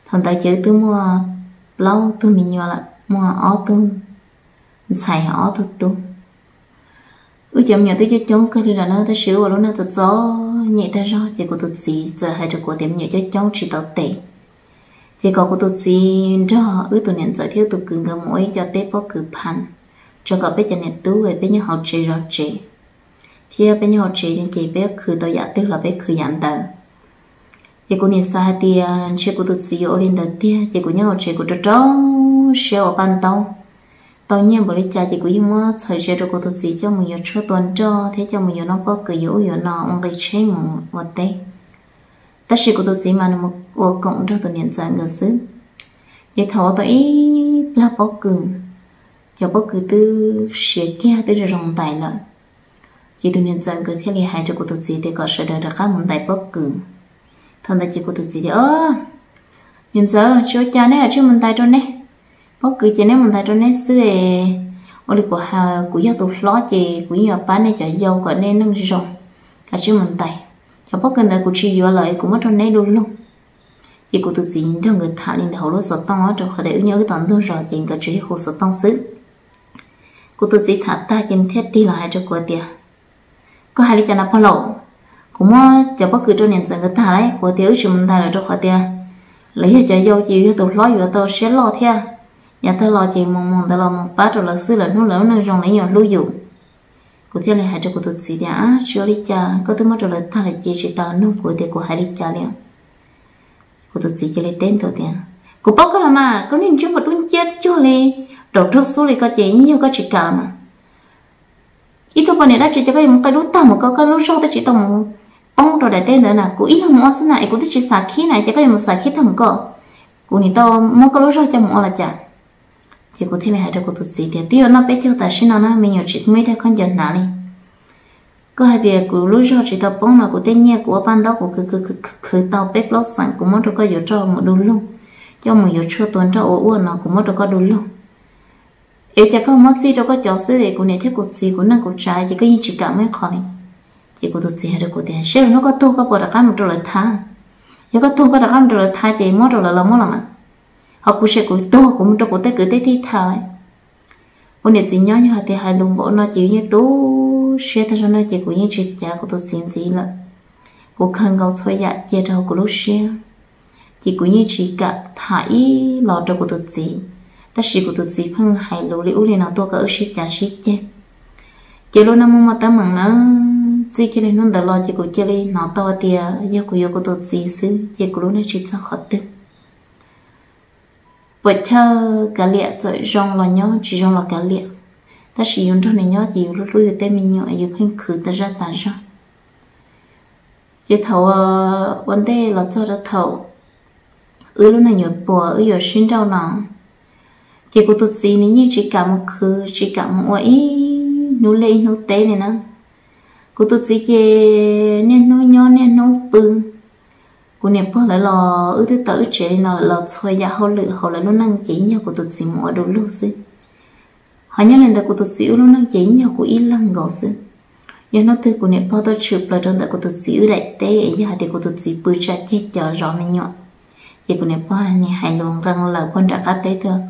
Thaum ntawd ces wb twb muaj plaub tug me nyuam lawm, muaj ob tug ntxhais ob tug tub. Wb cov me nyuam twb coob coob kawg li lawm na, tab sis wb ua lub neej txom txom nyem tag zog ces kuv tus txiv txawm hais rau kuv tias me nyuam coob coob tsis tau tes, ces kom kuv tus txiv nrog wb tus niam ntxawm thiab wb tus kwv nkawd mus ua ib co teb pob kws phav, tso kom peb cov niam tub peb nyob hauv tsev zov tsev, thiab peb nyob hauv tsev ces peb khwv tau yam twg los peb khwv yam ntawd. Ces kuv niam xav hais tias ntshe kuv tus txiv yuav ua li ntawd tiag, ces kuv nyob hauv tsev kuv rau rau siab ua paj ntaub. Tau nyiaj npaum li cas ces kuv yeej muab txhawm ze rau kuv tus txiv coj mus yuav tshuaj tua nroj thiab coj mus yuav noob pob kws yuav ub yuav no ua nqi tsheb mus ua teb. Tab sis kuv tus txiv mas nws mus ua koom nrog tus niam ntxawm nkawd xwb. Ces thaum ua tau ib plag pob kws, cov pob kws twb siav kiag twb zoo zoo ntais lawm. Ces tus niam ntxawm nkawd thiaj li hais rau kuv tus txiv tias kom sawv daws rov qab mus ntais pob kws. Thaum ntawd ces kuv tus txiv tias, Niam ntxawm, tsis ua cas, neb kav tsij mus ntais rau neb. Pob kws ces neb mus ntais rau neb xwb es, ua li kuv hais, kuv yog tus hlob ces kuv yeej yuav pab nej cov yau kom nej neej zoo. Kav tsij mus ntais. Cov pob kws ntawd kuv tsis yuav lawm es kuv muab rau neb du lug. Ces kuv tus txiv nrog nkawd tham li ntawd hauv lub xov tooj, rau qhov tias wb nyob wb tom ntug zos ces nkawd tsuas yog hu xov tooj xwb. Kuv tus txiv tham tag ces nws thiaj tig los hais rau kuv tias, koj hais li cas na pog laus? Kuv muab cov pob kws rau niam ntxawm nkawd tag lawm. Kuv tias wb tsis mus ntais lawm rau qhov tias lawv yog cov yau ces yus yog tus hlob yuav tau siab loj thiab. Yav tag los ces mus mus ntawd los mus pab rau lawv xwb, lawv hnub lawv lub neej zoo lawv yuav hlub yus. Kuv thiaj li hais rau kuv tus txiv tias, tsis ua li cas, koj twb muab rau lawv tag lawm ces tsis tas los nug kuv tias kuv hais li cas li. Kuv tus txiv cia li teb ntua tias, kuv paub koj los mas, koj niag ntsej muag dub nciab cuag li daum rog xub li koj ces yeej yog koj tsis kam los mas. Ib tug poj niam dab tsi ces koj yuav mus qe lub tag mus koj, koj lub zog twb tsis tau mus poob rau daim teb ntawd na, kuv ib leeg mus ua xwb na, es kuv twb tsis xav khib na, ces koj yuav mus xav khib tag mus koj, kuv nim tau muab koj lub zog coj mus ua los cas? Ces kuv thiaj li hais rau kuv tus txiv tias, twb yuav noj peb caug tam sim no na, me nyuam tsis muaj ib daig khaub ncaws hnav li. Koj hais tias kuv lub zog tsis tau poob no, kuv tej nyiaj kuv ua paj ntaub kuv khwv khwv khwv khwv tau peb plaub xeem, kuv muab rau koj yuav rau mus du lug, coj mus yuav tshuaj tua nroj ua ua no kuv muab rau koj du lug. Es cas koj muab txij rau koj cov xwb es kuv niam thiab kuv txiv kuv neej kuv tsav ces koj yeej tsis kam muaj ib qho li. Ces kuv tus txiv hais rau kuv tias, saib lwm hnub koj tuag koj puas rov qab mus rau lawv thab? Yog koj tuag koj rov qab mus rau lawv thab ces muab rau lawv los muab los mas. Ho kuv ces kuv tuag kuv mus rau kuv tej kwv tij tij thaj lawm. Ua niam txiv nyob yog hais tias hais lus npaum no ces yeej tu siab tag zog no ces kuv yeej tsis cav kuv tus txiv ntxiv lawm. Kuv khaws nkaus txhua yam cia rau hauv kuv lub siab, ces kuv yeej tsis kam tham ib los rau kuv tus txiv. Tab sis kuv tus txiv pheej hais lus li ub li no tuaj kom wb sib cav sib ceg. Ces lub neej muaj muaj teeb meem na, txij kiag li hnub ntawd los ces kuv cia li hnov tau hais tias yog kuv yuav kuv tus txiv xwb ces kuv lub neej tsis txog qhov twg. Puas chawj kav liam, txawm zoo los nyob, tsis zoo los kav liam, tab sis yus nrog nws nyob ces yus hlub hlub yus tej me nyuam, yus pheej khwv tas zaj tas zog. Ces thaum ua ntej los txog rau thaum wb lub neej yuav puas wb yuav sib nrauj no, ces kuv tus txiv nws yeej tsis kam mus khwv tsis kam mus ua ib hnub liaj ib hnub teb li na. Kuv tus txiv ces niaj hnub nyob niaj hnub pw. Kuv niam pog lawv los wb twb tau wb tsev li no lawm los txhua yam hauj lwm hauv lawv lub neej ces yeej yog kuv tus txiv mus ua du lug xwb. Ho nyob li ntawd kuv tus txiv wb lub neej ces yeej yog kuv ib leeg nkaus xwb. Yog hnub twg kuv niam pog tuaj tshwm plaws rau ntawm kuv tus txiv wb daim teb es yog hais tias kuv tus txiv pw tsa ceg cov zov me nyuam, ces kuv niam pog nim hais lus nqee lawm puag nram qab teb tuaj,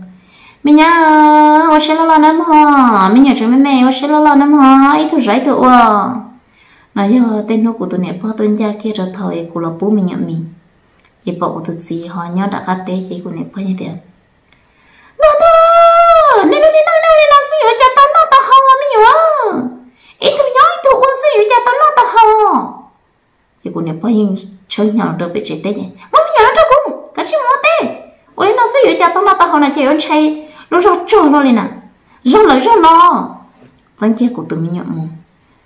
me nyuam, ua siab loj loj nawb mog, me nyuam tseem me me ua siab loj loj nawb mog, ib tug zov ib tug ua. No yog tej hnub kuv tus niam pog tuaj ncaj kiag rau thaum es kuv los pub me nyuam mis, ces pom kuv tus txiv ho nyob nram qab teb ces kuv niam pog yeej tias, ntuj ntuj, nej lub neej nej ua li no xwb yuav cas tau noj tau haus me nyuam, ib tug nyob ib tug ua xwb yuav cas tau noj tau haus. Ces kuv niam pog yeej tshawb hnyo los rau pem tsev teb ces, muab me nyuam no rau kuv, kav tsij mus ua teb, ua li no xwb yuav cas tau noj tau haus no ces yuav ntshai lub zog tsog luaj li na, zog lawm zog los. Txeeb kiag kuv tus me nyuam mus,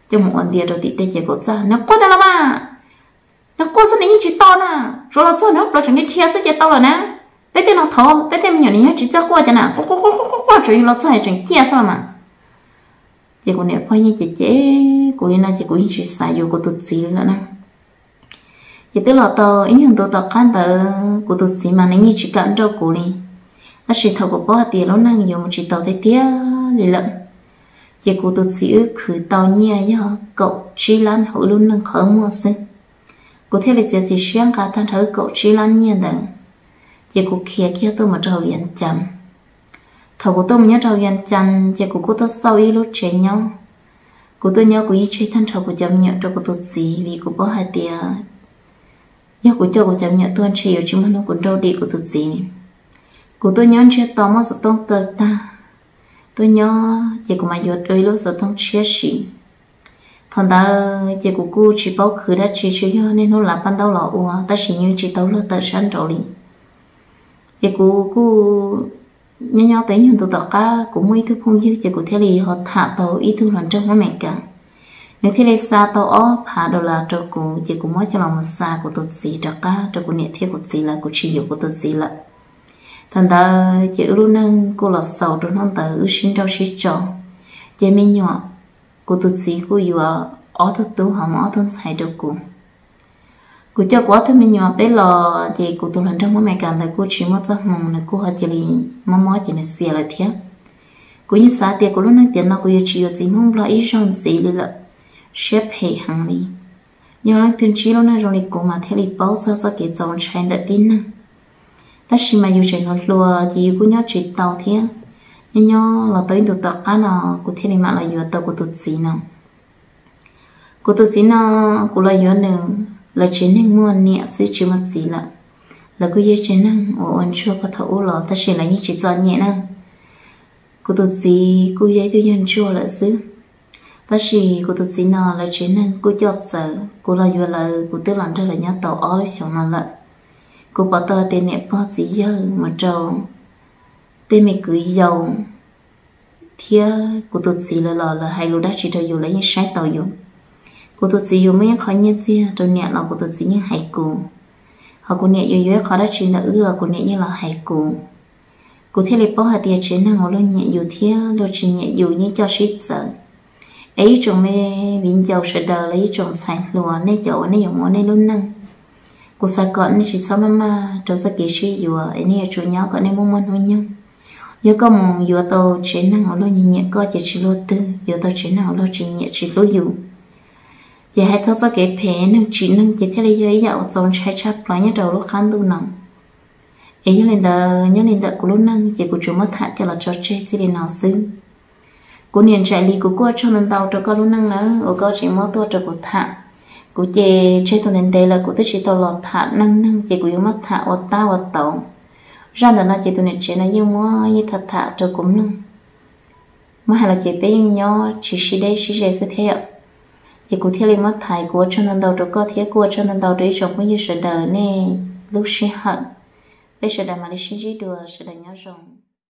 coj mus ua ntia rau tim tej ces kaum txaj, nws quaj tas los mas, nws quaj xwb nws yeej tsis tau na, tsuav los txog nws lub plawv tseem dhia dhia xwb ces tau lawm na. Peb tej no thov peb tej me nyuam nws yog tsis txawj quaj cas na, quaj quaj quaj quaj quaj tsuav yus los txog tseem ciaj xwb los mas. Ces kuv niam pog yeej cem cem kuv li no ces kuv yeej tsis xav yuav kuv tus txiv li lawm na. Ces twb los tau ib nyuag ntu tom qab ntawd kuv tus txiv mas nws yeej tsis kam nrauj kuv li. Tab sis thaum kuv paub hais tias lub neej yuav mus tsis tau tiag tiag li lawm, ces kuv tus txiv wb khwv tau nyiaj yog kaum tsib lab hauv wb lub neej qhov wb muaj xwb. Kuv thiaj li txiav txim siab nqa tag nrho wb kaum tsib lab nyiaj ntawd, ces kuv khiav kiag tuaj mus rau hauv Vias Cas. Thaum kuv tuaj mus nyob rau hauv Vias Cas ces kuv kuj tuaj xauj ib lub tsev nyob. Kuv tuaj nyob kuv yeej tseg tag nrho kuv cov me nyuam rau kuv tus txiv vim kuv paub hais tias yog kuv coj kuv cov me nyuam tuaj ntshe yuav tsis muaj hnub kuv nrauj dim kuv tus txiv li. Kuv tuaj nyob ntsiag to muab xov tooj kaw tag, tuaj nyob ces kuv mam yuav dua ib lub xov tooj tshiab sim. Thaum ntawd ces kuv kuj tsis paub khwv dab tsi, tsuas yog niaj hnub lav paj ntaub los ua tab sis yeej tsis tau luag tawm sab nraud li. Ces kuv kuj nyob nyob tau ib nyuag ntu tom qab kuv muaj ib tug phooj ywg ces kuv thiaj li ho tham tau ib tug hluas nraug Hmoob Amelikas. Nws thiaj li xa tau ob phav dollar rau kuv ces kuv muab coj los mus xa kuv tus txiv rov qab rau kuv niam thiab kuv txiv lawv, kuv tsis yuav kuv tus txiv lawm. Thaum ntawd ces wb lub neej kuj los xaus rau hnub ntawd wb sib nrauj sib tso. Ces me nyuam, kuv tus txiv kuj yuav ob tug tub ho muab ob tug ntxhais rau kuv. Kuv coj kuv ob tug me nyuam peb los ces kuv tus hluas nraug Hmoob Amelikas ntawd kuj tsis muaj txoj hmoo, nws kuj ho cia li mob mob ces nws xiam lawm thiab. Kuv yeej xav tias kuv lub neej tiam no kuv yuav tsis yuav txiv Hmoob Nplog ib zaug ntxiv li lawm, siab phem heev li. Yog leej twg ntsib lub neej zoo li kuv mas thiaj li paub txog txoj kev txaus ntshai ntawm tib neeg. Tab sis mas yus tseem hluas hluas ces yus kuj nyob tsis tau thiab. Nyob nyob los tau ib ntus tom qab no, kuv thiaj li mam los yuav tau kuv tus txiv no. Kuv tus txiv no, kuv los yuav nws, lawv tsev neeg muaj niam xwb tsis muaj txiv lawm. Lawv kuj yog tsev neeg uas ua ntsuag puag thaum ub los tab sis lawv yeej tsis txom nyem na. Kuv tus txiv kuj yog ib tug yawg ntsuag lawm xwb. Tab sis kuv tus txiv no lawv tsev neeg kuj coj txawv, kuv los yuav lawv kuv twb los nrog lawv nyob tau ob lub xyoos no lawm. Kuv pom tau tias niam pog txiv yawg mus rau tej me kwv yau thiab kuv tus txiv lawv los lawv hais lus dab tsi rau yus lawv yeej saib taus yus. Kuv tus txiv yus muaj ib qho nyiaj txiag rau niam los kuv tus txiv yeej hais kuv. Ho kuv niam yuav yuav ib qho dab tsi ntawm wb los kuv niam yeej los hais kuv. Kuv thiaj li paub hais tias tsev neeg uas luag nyiam yus thiab luag tsis nyiam yus yeej coj sib txawv. Es ib tsoom me viv ncaus sawv daws los ib tsoom ntxhais hluas, nej cov uas nej yuav mus ua nej lub neej, kuv xav kom nej tsis txhob maj maj rau txoj kev sib yuav es nej yuav tsum nyob kom nej muaj muaj hnub nyoog. Yog koj mus yuav tau tsev neeg uas luag nyiam nyiam koj ces tsis luag twg, yuav tau tsev neeg uas luag tsis nyiam tsis hlub yus, ces hais txog txoj kev phem neeg tsim neeg ces thiaj li yog ib yam uas txaus ntshai tshaj plaws nyob rau lub qab ntuj no. Es yog li ntawd nyob li ntawm kuv lub neej ces kuv tsuas muab tham coj los tso tseg txij li no xwb. Kuv niam ntsaim li kuv kuj ua tsaug ntau ntau rau koj lub neej nawb uas koj tseem muab tuaj rau kuv tham. Kuv ces tseg tau ntev ntev lawm kuv twb tsis tau los tham neej neeg ces kuv yuav muab tham ua tab ua tauv. Zaj ntawm no ces tus niam tsev no yeej muab yeej tham tham rau kuv mloog. Muab hais los ces peb yeej nyob tsis sib deb sib ze xwb thiab yom. Ces kuv thiaj li muab tham, kuv ua tsaug ntau ntau rau koj thiab kuj ua tsaug ntau ntau rau ib tsoom phooj ywg sawv daws nej lub sij hawm. Peb sawv daws mam li sib ntsib dua, sawv daws nyob zoo.